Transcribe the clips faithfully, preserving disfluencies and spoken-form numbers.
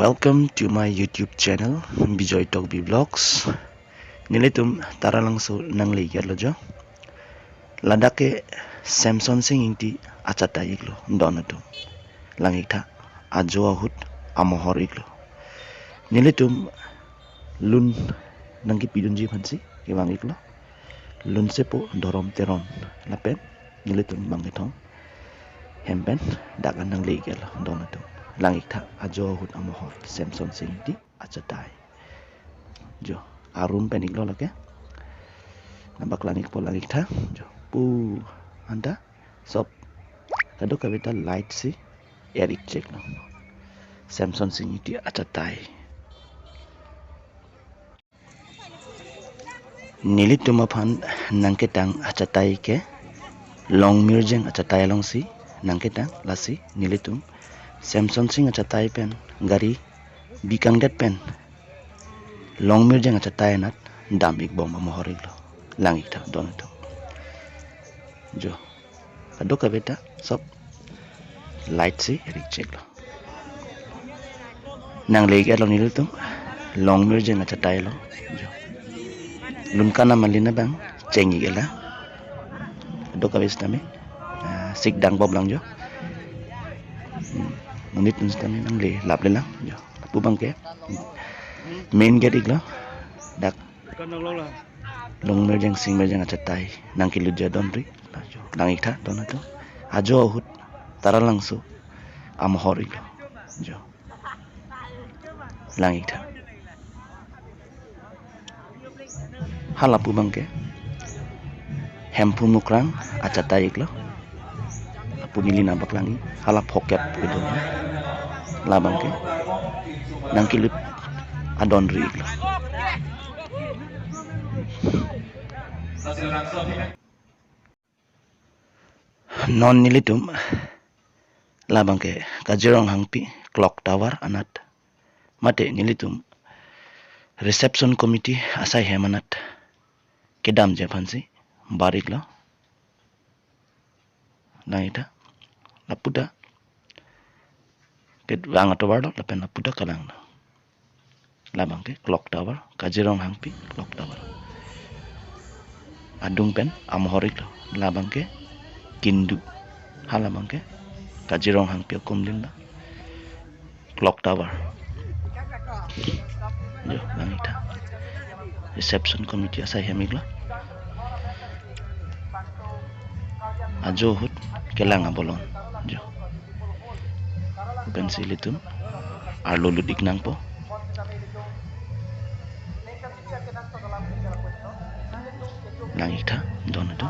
Welcome to my YouTube channel, Bijoy Tokbi Vlogs. Nelitum Taralangso nangle-iklo jo. Ladak ke Semson Sing Ingti achatai-iklo, don atum. Lang-iktha, ajo ahut amohor-iklo. Nelitum lun nangkepidunji aphansi kevang-iklo. Lun sepo Dhorom Teron lapen nelitum bang kethom hem pen dak nangle-iklo, don atum. Lang-iktha, ajo ahut amohor, Semson Sing Ingti achatai. Jo, arum pen-iklo lake. Nangpaklang-ikpo, lang-iktha. Jo, pu anta sop kadokave ta light si er-ik cheklo. Semson Sing Ingti achatai. Nelitum aphan nangketang achatai ke Longmirjeng achatai alongsi nangketang, lasi nelitum Semson Sing achatai pen gari bikangdet pen Longmirjeng achatai anat dam-ikbom amohor-iklo. Lang-iktha, don atum. Jo, kadokave ta sop light si er-ik cheklo. Nangle-iklo nelitum Longmirjeng achatai along. Jo, lun kanam alin abang cheng-iklo. Kadokave sitame, ah, sik dang bop lang jo. Hmm, monit sitame nangle laplelang jo. Lapu abang ke main gate-iklo. Dak Longmirjeng Singmirjeng achatai nangkelutji adon ri. Lang-iktha, don atum. Ajo ahut Taralangso amohor-iklo. Jo, lang-iktha. Halapu abang ke Hemphu Mukrang achatai-iklo. Lapu neli nangpaklang-ik, hala phokep kedo. Labang ke nangkelut adon ri-iklo. Non nelitum labang ke Kajirong Hangpi Clock Tower anat, mate nelitum reception committee asai hem anat kedamji aphansi bar-iklo. Lang-iktha, lapu ta kevang atovar lo, lapen lapu ta kalanglo. Labang ke Clock Tower, Kajirong Hangpi Clock Tower. Adung pen amohor-iklo. Labang ke Kindu. Halabang ke Kajirong Hangpi akumlin la Clock Tower. Jo, lang-iktha. Reception committee asai hem-iklo. Ajo ahut kelang abolon. Jo, pen si ilitum arlo lut-ik nangpo. Lang-iktha, don atum.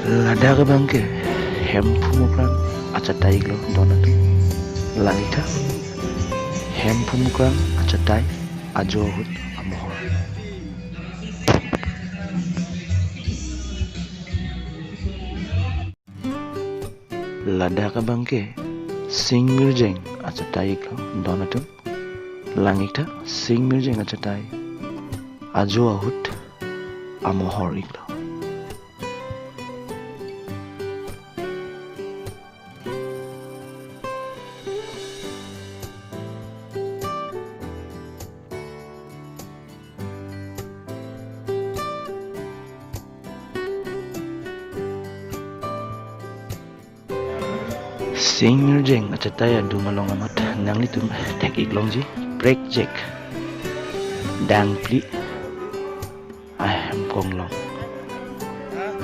Ladak abang ke Hemphu Mukrang achatai-iklo, don atum. Lang-iktha, Hemphu Mukrang achatai, ajo ahut amohor. Ladak abang ke Singmirjeng achatai-iklo, don atum. Lang-iktha, Singmirjeng achatai, ajo ahut amohor-iklo. Singmirjeng achatai adung along amat nanglitum thek-ik longji, prekjak, dangpli, konglong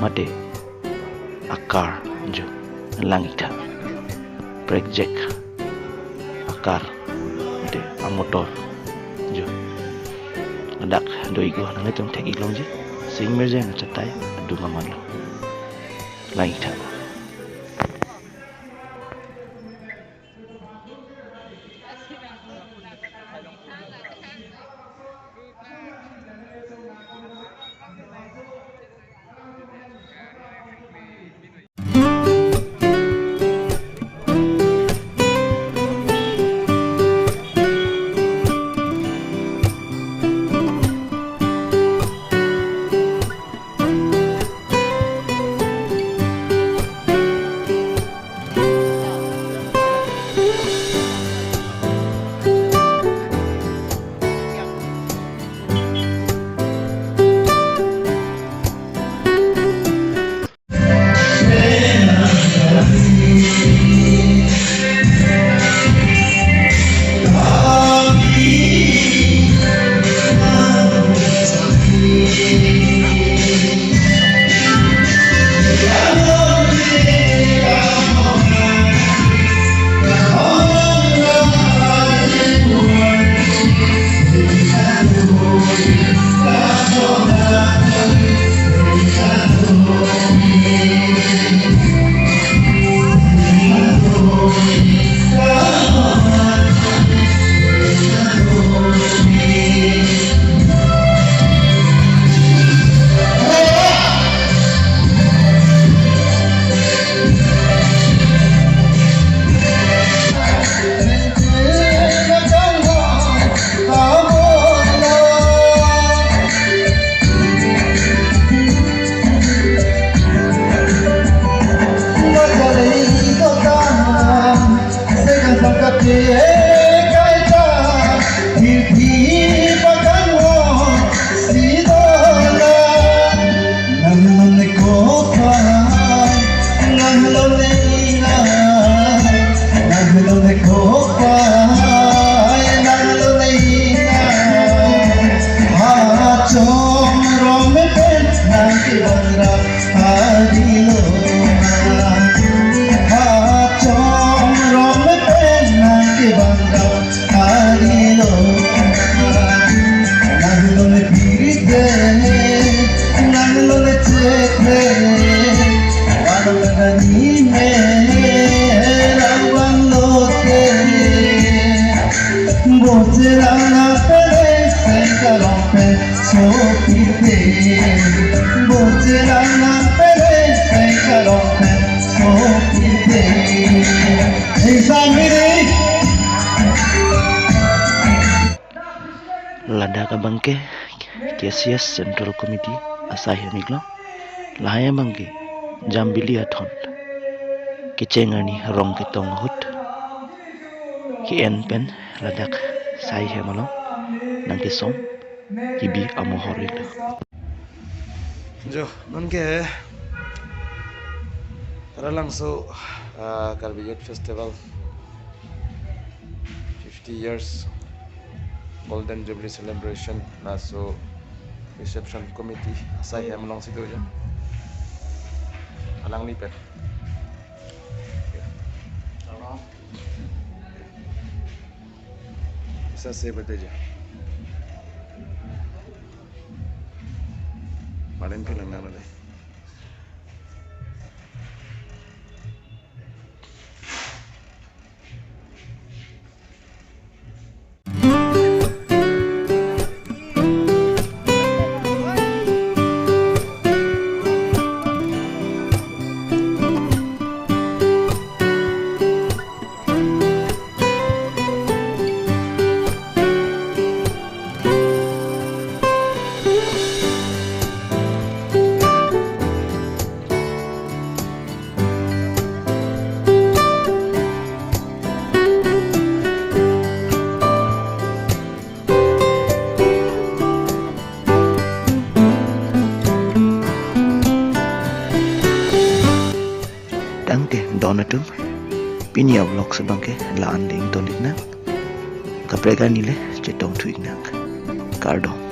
mate akar jo lang-ik tha. Prekjak akar mate amotor jo. Ladak do-ik lo, nanglitum thek-ik longji. Sing merjang achatai adung aman lo. Lang-ik tha. Ladak abangke K C S Central Committee asai hem-ik lo. Lahai abangke Jambili athon kecheng arni rong ketong ahut ke-en pen ladak sai hem along nangkesom kebi amohor-ik lo. Jo, nonke Taralangso, ah, Karbi Youth Festival fifty years Golden Jubilee Celebration laso reception committee asai hem alongsi do jo. Alangli pen isa se bete jo. Malen ke nang nang le. Tangte don atum, pini a-vlog si abangke la-an le ington-ik nang. Kaprek arni le chetong thu-ik nang. Kardom.